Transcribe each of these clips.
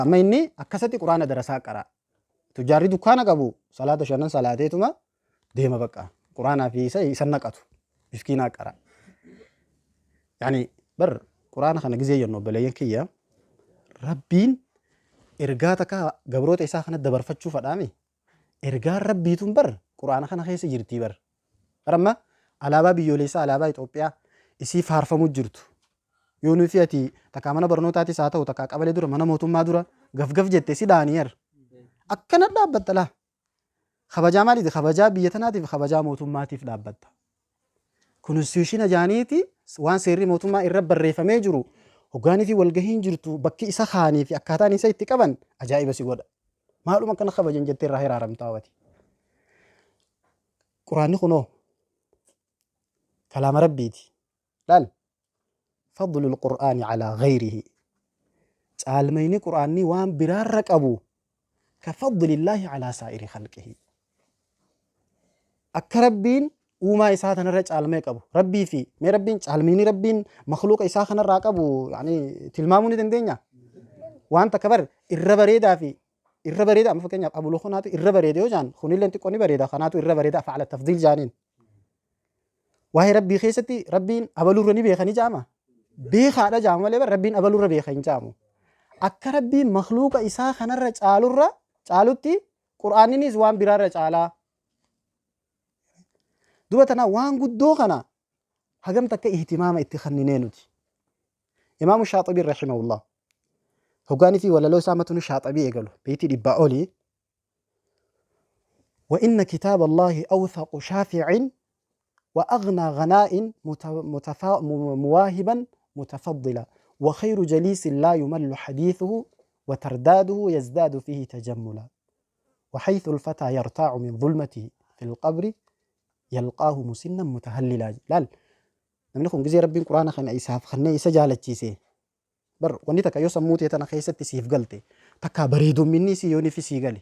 Amma inni akkasatti Qur'aana darasaa qara'a. Tujjaarri dukkaana qabu salaata shanan salaateetuma deema bakka. Qur'aanaa fi isa isa naqatu. Miskiinaa qara'a. Yani bar Qur'aana kana gizee jennu obboleeyyan kiyya, Rabbiin ergaa takka gabroota isaa kana dabarfachuu fadhaami. Ergaan Rabbiitun bar Qur'aana kana keessa jirtii bar. Bar amma alaabaa biyyoolessaa, alaabaa Itoophiyaa isii faarfamu jirtu. Yoo nuyi fi ati takkaa mana barnootaatis haa ta'u, takkaa qabalee dura, mana mootummaa dura gafgaf jette si dhaanii yar. Akkana dhaabbatta laa. Kabajaa maaliiti? Kabajaa biyya tanaatiif, kabajaa mootummaatiif dhaabbatta. Konstituushina jaaniiti waan seerri mootummaa irra barreeffamee jiru, hoggaanii fi walgahiin jirtu, bakki isa kaanii fi akkaataan isa itti qaban ajaa'iba si godha. Maaluma akkana kabajan jettee irraa hiraaramtaa wati. Quraanni kunoo kalaama Rabbiiti. Laal, fadlul Qur'aani calaa gayrihi, caalmayni Qur'aanni waan biraarra qabu, ka fadlillaahi calaa saa'iri khalqihi, akka Rabbiin uumaa isaa tanarra caalmee qabu. Rabbii fi mee Rabbiin caalmayni Rabbiin makhluuqa isaa kanarraa qabu yani tilmaamuu ni dandeenya. Waan takka bar irra bareedaa fi irra bareeda, amma fakkeenyaaf abuluu kanaatu irra bareeda yoo jaan, kunillee xiqqoo ni bareeda, kanaatu irra bareeda, af'ala tafdiil jaaniin. Waa'ee Rabbii keessatti Rabbiin abalurra ni beeka ni jaama. Beekaadha jaama malee bar Rabbiin abalurra beeka hin jaamu. Akka Rabbiin makhluuqa isaa kanarra caalurra caalutti Qur'aanninis waan biraarra caalaa. Duba tana waan guddoo kana hagam takka ihtimaama itti kanninee nuti. Imaamu Shaaxibii rahimahullah hoggaanii fi walaloo isaa matunu Shaaxibii eegalu beeytii 100 olii. وإن كتاب الله أوثق شافع وأغنى غناء مواهبا متفضلا وخير جليس لا يمل حديثه وترداده يزداد فيه تجملا وحيث الفتى يرتاع من ظلمته في القبر يلقاه مسنا متهللا. Laal, namni kun gizee Rabbiin Quraana kana isaaf kennee isa jaalachiise bar, wanni takka yoo sammuu tee tana keessatti siif galte, takkaa bareedomminni isii yoo nifi sii gale,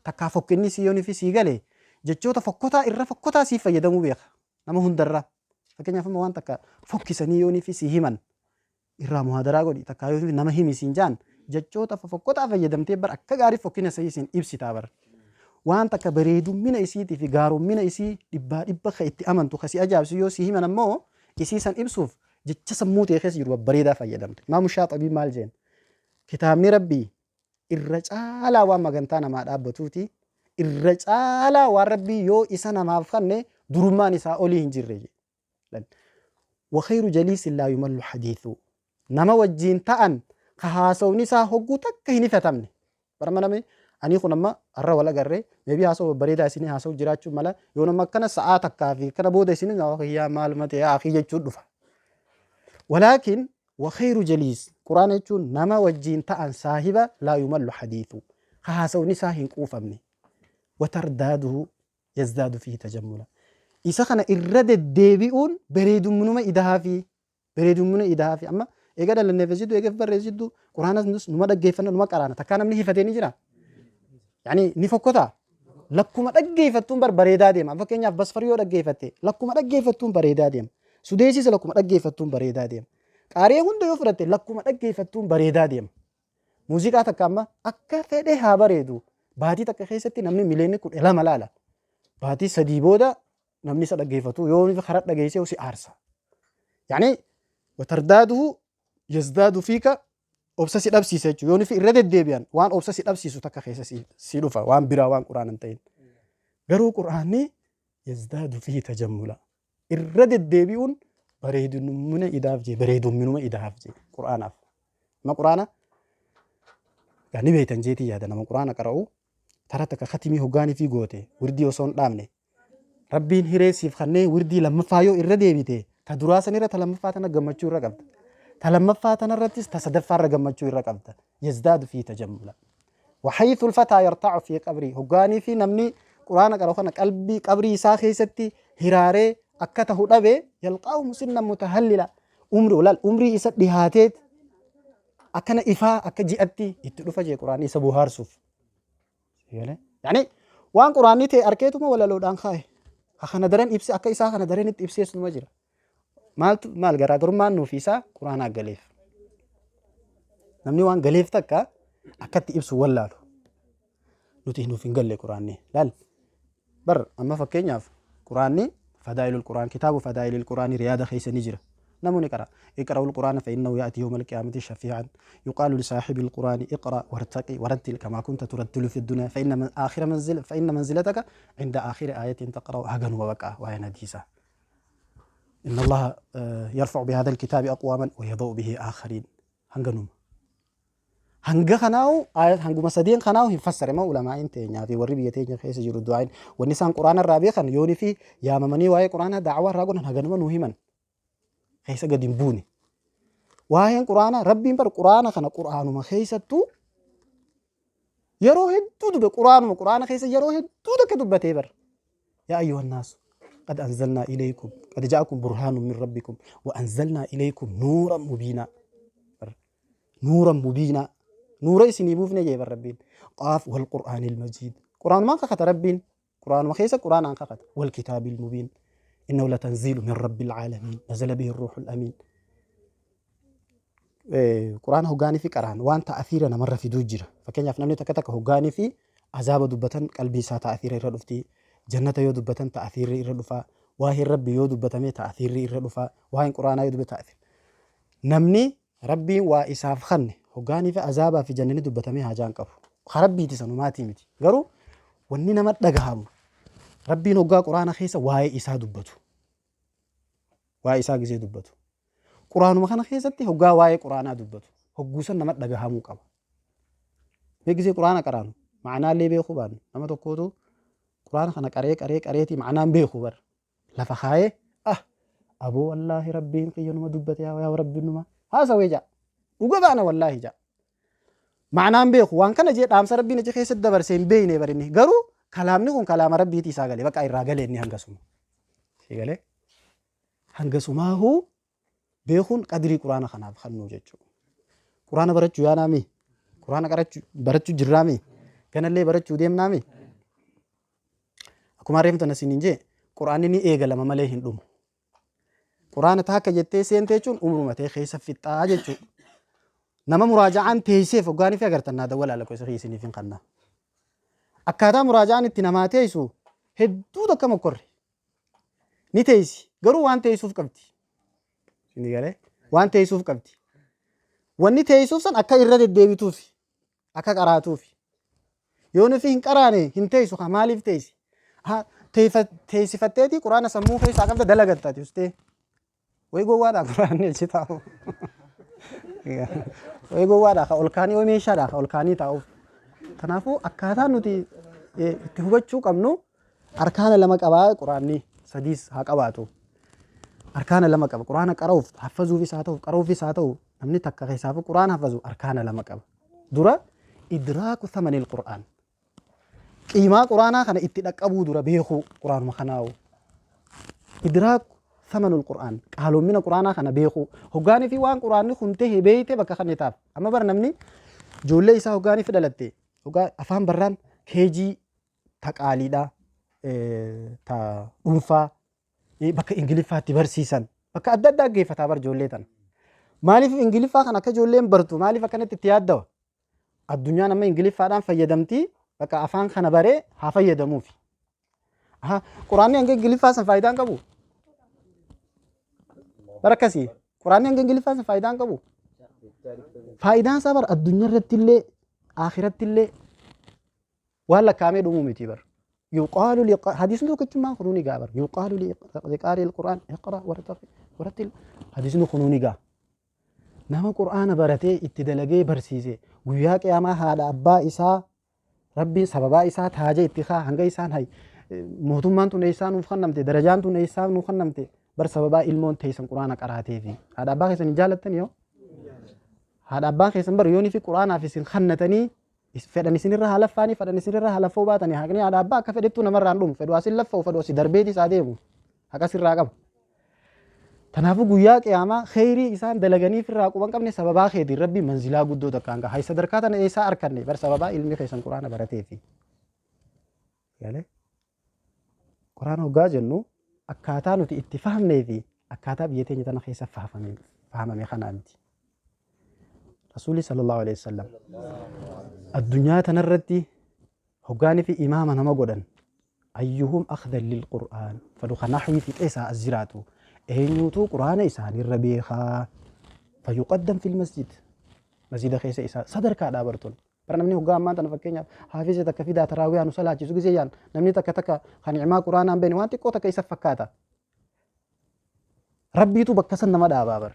takkaa fokkinni isii yoo nifi sii gale, jechoota fokkotaa irra fokkotaa siif fayyadamuu beeka nama hundarraa. Fakkeenyaaf amma waan takka fokkisanii yoo nifi sii himan, irraa muhaadaraa godhi, takkaa yoo nama himi siin jaan, jechoota fofokkotaa fayyadamtee bar akka gaarii fokkina isii siin ibsitaa bar. Waan takka bareedummina isiitii fi gaarommina isii dhibbaa dhibba ka itti amantu, ka si ajaa'ibsu yoo si himan ammoo, isii san ibsuuf jecha sammuu tee keessa jiru babbareedaa fayyadamte. Imaamu Shaaxabii maal jeen? Kitaabni Rabbii irra caalaa waan magantaa namaa dhaabbatuuti. Irra caalaa waan Rabbii yoo isa namaaf kanne durummaan isaa olii hin jirre jedhe. Wa khayru jaliisin laa yumallu hadiithu. Nama wajjiin ta'an ka haasawni isaa hogguu takka hin ifatamne. Barama namni anii kun amma har'a wal agarree maybe haasawaa babbareedaa isinii haasa'u jiraachuu mala, yoo nama akkana sa'aa takkaa fi kana booda isin kiyyaa maaluma ta'e akii jechuun dhufa. Walaakin wa khayru jaliis, Quraana jechuun nama wajjiin ta'an saahiba laa yumallu hadiithu, ka haasawni isaa hin quufamne, wa tardaaduhu yazdaadu fihi tajammula, isa kana irra deddeebi'uun bareedumnuma idahaa fi bareedummina idahaa fi. Amma eega dhalanneef jiddu, eega barrees jiddu, Quraanas nus numa dhaggeeffanna, numa qaraana. Takkaa namni hifatee ni jira? Yani ni fokkota. Lakkuma dhaggeeffattuun bar bareedaa deema. Fakkeenyaaf basfar yoo dhaggeeffatte lakkuma dhaggeeffattuun bareedaa deema. Sudeesiis lakkuma dhaggeeffattuun bareedaa deema. Qaaree hunda yoo fudhatte lakkuma dhaggeeffattuun bareedaa deema. Muuziqaa takka amma akka fedhe haa bareedu, baatii takka keessatti namni miliyoonni 12 laala. Baatii 3 booda namni isa dhaggeeffatu yoo inni karaa dhageessee si aarsa. Yani watardaaduhu yazdaadu fiika, obsa si dhabsiisa jechuudha. Yoo inni irra deddeebi'an waan obsa si dhabsiisu takka keessa si dhufa, waan biraa waan Qur'aana hin ta'in. Garuu Qur'aanni yazdaadu fihi tajammula. Irra deddeebi'uun bareedumina idaaf jee, bareeduminuma idaaf jee Qur'aanaaf. Nama Qur'aana gaa ni beektan jeetii yaada, nama Qur'aana qara'u tara takka khatimii hoggaanii fi goote, wirdii osoo hin dhaabne Rabbiin hiree siif kannee, wirdii lammaffaa yoo irra deebite, ta duraa sanirra ta lammaffaa tana gammachuu irra qabda. Ta lammaffaa tanarrattis ta sadaffaa irra gammachuu irra qabda. Yazdaadu fi tajammula. Waxaythu alfataa yarta'u fi qabrii. Hoggaanii fi namni Quraana qara'u kana qalbii qabrii isaa keessatti hiraaree akka tahu dhabe, yalqaahu musinna mutahallila. Umri olaal umrii isa dhihaateet akkana ifaa akka ji'atti itti dhufa jee Quraanni isa bohaarsuuf. Yani waan Quraanni ta'e arkeetuma walaloodhaan kaa'e. Ka kana daran ibse, akka isaa kana daran itti ibsees numa jira. Maaltu maal garaagarummaan nuuf isaa Quraanaa galeef. Namni waan galeef takka Akkatti ibsu wallaalu. Nuti nuuf hin galle Quraanni. Laal bar amma fakkeenyaaf Quraanni fadaa'ilul Quraan, kitaabu fadaa'ilil Quraani Riyaada keessa ni jira. Namni qara. Iqra'ul Quraana fa innahu ya'ti yawmal qiyaamati shafii'an. Yuqaalu li saahibil Quraani iqra wartaqi warattil kamaa kunta turattilu fi dunya fa inna aakhira manzila fa inna manzilataka inda aakhiri aayatin taqra'u haganuma baqa waa'een hadiisaa. Inna Allaha yarfa'u bihadha alkitaabi aqwaaman wa yada'u bihi aakhariin. Hanganuma. Hanga kanaahu ayat hanguma sadeen kanaahu hin fassare moo ulamaa'in teenyaa fi warri biyya teenya keessa jiru du'aayin wanni isaan quraana irraa beekan yooni fi yaamamanii waa'ee quraanaa da'awaa irraa godhan haganuma nuu himan keessa gadi hin buune. Waa'een quraanaa rabbiin bar quraana kana quraanuma keessattuu yeroo hedduu dubbe quraanuma quraana keessa yeroo hedduu takka dubbatee bar. Yaa ayyuhan naasu qad anzalnaa ilaykum qad ja'akum burhaanun min rabbikum wa anzalnaa ilaykum nuuran mubiinaa. Nuuran mubiinaa. Nuura isinii buufne jee bar rabbiin. Qaaf wal qur'aanil majiid. Qur'aanumaan kakata rabbiin. Qur'aanuma keessa qur'aanaan kakata. Wal kitaabil mubiin. Innahu latanziilu min rabbil aalamiin. Nazala bihi ruuhul amiin. Qur'aana hoggaanii fi qaraan waan ta'athiira namarra fiduu jira. Fakkeenyaaf namni takka takka hoggaanii fi azaaba dubbatan qalbii isaa ta'athiira irra dhufti. Jannata yoo dubbatan ta'athiirri irra dhufa. Waa'een rabbi yoo dubbatame ta'athiirri irra dhufa. Waa'een qur'aanaa yoo dubbatan ta'athiira. Namni Rabbiin waa isaaf kanne hoggaanii fi azaabaa fi jannani dubbatamee haajaa hin qabu. Ka Rabbiiti sanumaatii miti. Garuu wanni nama dhagahamu Rabbiin hoggaa Quraana keessa waa'ee isaa dubbatu. Waa'ee isaa gisee dubbatu. Quraanuma kana keessatti hoggaa waa'ee Quraanaa dubbatu. Hogguu san nama dhagahamuu qaba. Mee gisee Quraana qaraanu ma'anaallee beekuu baannu nama tokkootu Quraana kana qaree qaree qareetii ma'anaan beeku bar. Lafa kaayee ah aboo wallaahi rabbiin kiyya numa dubbate yaa yaa rabbiin numa haasawee ja'a. Dhuga baana wallaahi ja'a. Ma'anaan beeku waan kana jee dhaamsa rabbiin achi keessatti dabarse hin beekne bar inni garuu kalaamni kun kalaama rabbiiti isaa gale bakka irraa gale inni hangasuma. Si galee hangasumaahuu beekuun qadrii quraana kanaaf kannuu jechuudha. Quraana barachuu yaanaami? Quraana qarachuu barachuu jirraami? Ganallee barachuu deemnaami? Akkuma reeftu na isiniin jee quraanni ni eegalama malee hin dhumu. Quraana taakka jettee seente jechuun umruma ta'e keessa fixxaa jechuudha. Nama muraaja'aan teesseef hoggaanii fi agartan naa dawwalaa lakkoofsa kiyya isiniif hin kanna. Akkaataa muraaja'aan itti namaa teessu hedduu takka mokkorre. Ni teessi garuu waan teessuuf qabdi. Isin galee waan teessuuf qabdi. Wanni teessuuf san akka irra deddeebituufi. Akka qaraatuufi. Yoo nufi hin qaraane hin teessu kaa maaliif teessi? Haa teessifatteeti quraana sammuu keessaa qabda dalagatta ati ustee. Way gowwaadha quraanni achi taa'u. Way gowwaadha ka ol kaanii way meeshaadha ka ol kaanii taa'uuf. Kanaafuu akkaataa nuti itti hubachuu qabnu arkaana lama qabaa quraanni sadiis haa qabaatu. Arkaana lama qaba. Quraana qara'uuf haffazuufis haa ta'u qara'uufis haa ta'u namni takka keessaafuu quraana haffazu arkaana lama qaba. Dura idraaku thamanil qur'aan. Qiimaa quraanaa kana itti dhaqqabuu dura beekuu quraanuma kanaa'u. Idraaku thamanul qur'aan. Qaaloomina quraanaa kana beekuu. Hoggaanii fi waan quraanni kun ta'e beeyte bakka kan taaf. Amma bara namni ijoollee isaa hoggaanii fi dhalatte hoggaa afaan barraan keejii ta qaaliidha ta dhuunfaa bakka Ingiliffaatti barsiisan bakka adda addaa geeffataa bar ijoollee tana. Maaliif Ingiliffaa kan akka ijoolleen bartu maaliif akkanatti itti yaaddawa? Addunyaan amma Ingiliffaadhaan fayyadamtii bakka afaan kana baree haa fayyadamuufi. Quraanni hanga Ingiliffaa san faayidaa hin qabu. Bara akkasii quraanni hanga Ingiliffaa san faayidaa hin qabu. Faayidaan isaa bara addunyaa irratti illee akhiratti illee waan lakkaa'amee dhumuu miti bar. Yuqaalu hadiisni tokkichummaan kunuu ni ga'a bar. Yuqaalu liqaari al-Qur'aan iqra wartaqi warattil hadiisni kunuu ni ga'a. Nama Qur'aana baratee itti dalagee barsiise guyyaa qiyaamaa haadha abbaa isaa rabbiin sababaa isaa taaja itti kaa hanga isaan hay mootummaan tun eessaa nuuf kennamte darajaan tun eessaa nuuf kennamte bar sababaa ilmoon teessan Qur'aana qaraateefi haadha abbaa keessan hin jaalattan yoo haadha abbaan keessan bar yoonii fi Qur'aanaaf isin kennatanii Fedhan isinirra haa laffaanii fedhan isinirra haa laffa'uu baatanii haqni haadha abbaa akka fedhettuu namarraa hin dhumu fedhu asin laffa'u fedhu asi darbeetis haa deemu haqa sirraa qaba. Kanaafuu guyyaa qiyaamaa kheyrii isaan dalaganiif irraa quban qabne sababaa keetiin rabbii manzilaa guddoo takkaan gaha. Hay sadarkaa tana eessaa arkanne bar sababaa ilmi keessan quraana barateefi. Galee quraana hoggaa jennu akkaataa nuti itti fahamnee fi akkaataa biyya teenya tana keessa fahamame kanaa miti. Rasuulli sallallahu alaihi wasallam addunyaa tanarratti hoggaanii fi imaama nama godhan, ayyuhum akhdan lil qur'aan fadhu kan nahwii fixee isaa as jiraatu, eenyuutu qur'aana isaanirra beekaa, fayuqaddam fil masjid, masjida keessa isaa sadarkaadhaa bartoon bara. Namni hoggaa ammaan tana fakkeenyaaf hafiza takka fidaa taraawiyaa nu salaachisu gisee yaan, namni takka takka kan ni'maa qur'aanaa hin beekne waan xiqqoo takka isa fakkaata. Rabbiitu bakka san nama dhaabaa bar.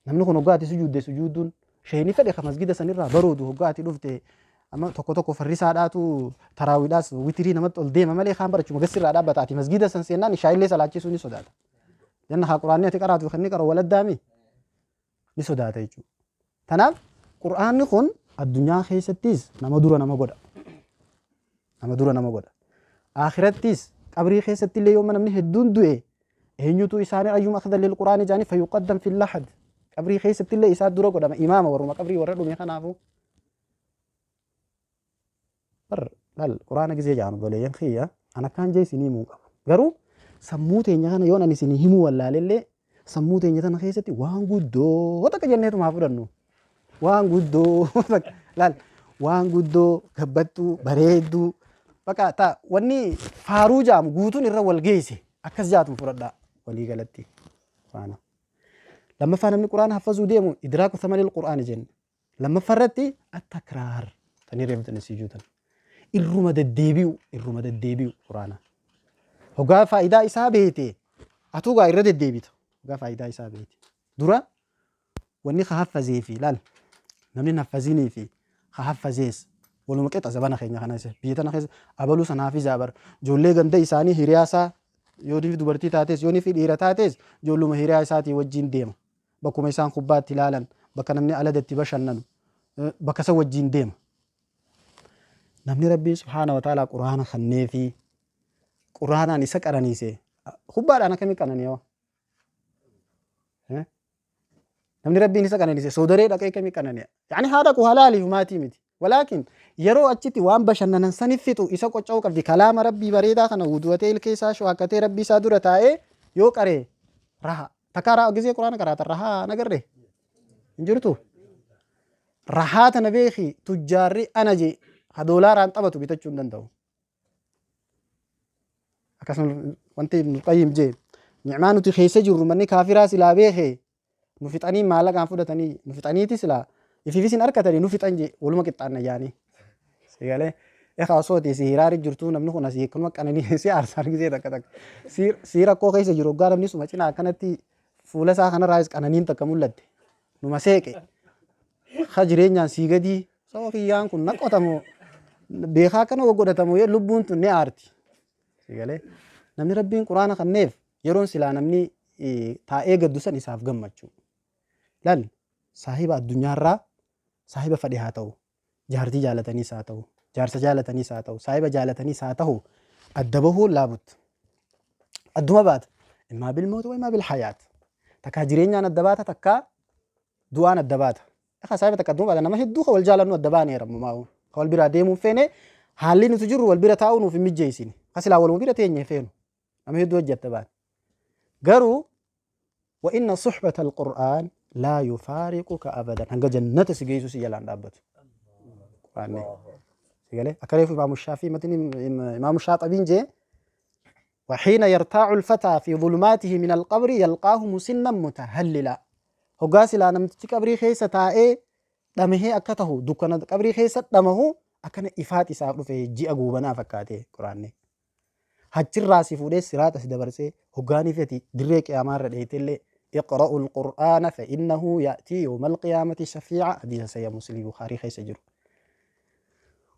Namni kun hoggaa ati sujuudde sujuuduun sheeyni fedhe ka masgida sanirraa baroodu, hoggaa ati dhufte amma tokko tokko farrisaadhaatu taraawiidhaas witirii namatti ol deema malee kaan barachuma gassirraa dhaabbata. Ati masgida san seennaan ishaayillee salaachisuu ni sodaata. Janna haa quraanni ati qaraatu kan inni qaru waladdaami ni sodaata jechuudha. Tanaaf qur'aanni kun addunyaa keessattis nama dura nama godha. Nama dura nama godha. Akhirattis qabrii keessatti illee yooma namni hedduun du'e, eenyutu isaanii ayyuma akhdan lil qur'aani jaanii, fayuqaddam fil lahad, qabrii keessatti illee isaa dura godhama imaama warruma qabrii warra dhume. Kanaafu bar lal, qur'aana gisee jaan, obboleeyyan kiyya, an akkaan jee isinii himuu qabu, garuu sammuu teenya kana yoon ani isinii himuu wallaalellee, sammuu teenya tana keessatti waan guddoo takka jenneetuma haa fudhannu. Waan guddoo takka laal, waan guddoo gabbattuu bareedduu bakka ta wanni faaruu jaamu guutuun irra wal geesse akkas jaatuma fudhadhaa walii galatti quraana. Lammaffaa, namni quraana haffazuu deemu idraaku thamanil quraani jenne. Lammaffaa irratti attakraar tanii reeftan isii juutan. Irruma deddeebi'u, irruma deddeebi'u quraana. Hoggaa faayidaa isaa beete atuu gaa irra deddeebita. Hoggaa faayidaa isaa beete. Dura wanni ka haffazee fi laal, namni hin haffazinii fi ka haffazees waluma qixa. Zabana keenya kana keessa, biyya tana keessa, abaluu sana hafizaa bar ijoollee ganda isaanii hiriyaasaa yoo fi dubartii taates, yoo fi dhiira taates, ijoolluma hiriyaa isaatii wajjin deema. Bakkuma isaan kubbaatti ilaalan, bakka namni aladatti bashannanu, bakka isa wajjin deema. Namni Rabbiin subhaana wa ta'ala quraana kannee fi quraanaan isa qananiise kubbaadhaan akkamii qanani'a? Namni Rabbiin isa qananiise soodaree dhaqee akkamii qanani'a? Yaani haa dhaqu, halaaliif maatii miti. Walaakin yeroo achitti waan bashannanan sanif fixu isa qocca'uu qabdi. Kalaama Rabbii bareedaa kana wudu'atee, ilkee isaa shuwaakatee, Rabbii isaa dura taa'ee yoo qaree raha. Takkaa raha gisee quraana qaraatan rahaa nagarree hin jirtu. Rahaa tana beeki, tujjaarri ana jee ha doolaaraan taphatu bitachuu hin danda'u. Akkasuma wanti Ibn Qayyim jee, ni'maa nuti keessa jirru manni kaafiraa silaa beekee nu fixanii maallaqaan fudhatanii nu fixaniiti, silaa ifiifis hin arkatanii nu fixan jee, waluma qixxaanna jaanii. Sigalee ekaa osoo ati si hiraari jirtuu, namni kun asii akkanuma qananii si aarsaa gisee takka takka. Si rakkoo keessa jiru hoggaa namni suma cinaa akkanatti fuula isaa kanarraayis qananiin takka mul'atte. Numa seeqe. Ha jireenyaan sii gadii saba kiyyaan kun naqotamu beekaa akkana godhatamu lubbuun tun ni aarti. Sigalee namni Rabbiin quraana kanneef yeroon silaa namni taa'ee gaddu san isaaf gammachuu. Lal, saahiba addunyaarraa saahiba fedhe haa ta'u, jaartii jaalataniis haa ta'u, jaarsa jaalataniis haa ta'u, saahiba jaalataniis haa ta'u, adda bahuun laabut. Adduma baata. Immaa bil mawti wa immaa bil hayaat. Takkaa jireenyaan adda baata, takkaa du'aan adda baata. Akka saahiba takka adduma baata, nama hedduu ka wal jaalannu adda baaneera ammoo ka wal biraa deemuun feene, haalli nuti jirru wal bira taa'uu nuuf hin mijjeessine. Ka silaa waluma bira teenye feenu. Nama hedduu hojii adda baane. Garuu wa inna suhbata alqur'aan laa yufaariquka abadan, hanga jannata si geessu si jalaan dhaabbatu. Qur'aanni. Si galee akka reefu Imaamu Shaafii matni Imaamu Shaaxabiin jee, وحين يرتاع الفتى في ظلماته من القبر يلقاه مسنا متهللا. Hoggaa silaa namtichi qabrii keessa taa'ee dhamahee akka tahu dukkana qabrii keessa dhamahu akkana ifaat isaaf dhufe, ji'a goobanaa fakkaate quraanni. Achirraa si fuudhee siraata si dabarsee hoggaanii feti dirree qiyaamaa irra dheeytellee, iqra'u alqur'aana fa innahu ya'tii yawma alqiyaamati shafii'a, hadiisa sayya Muslim Bukhaarii keessa jiru.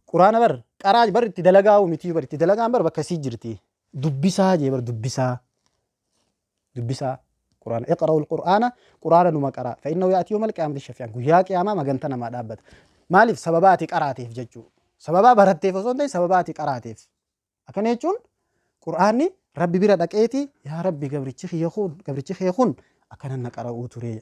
Quraana bar qaraa bar itti dalagaa mitii, bar itti dalagaan bar bakka sii jirti. Dubbisaa jee bar, dubbisaa, dubbisaa quraana, iqra'u alqur'aana, quraana numa qaraa, fa innahu ya'tii yawma alqiyaamati shafii'an, guyyaa qiyaamaa maganta namaa dhaabbata. Maaliif? Sababa ati qaraateef jechuu, sababa baratteef osoo hin ta'in sababa ati qaraateef. Akkana jechuun Qur'aanni Rabbi bira dhaqeeti, yaa Rabbi, gabrichi kiyya kun, gabrichi kee kun akkana na qara'uu ture.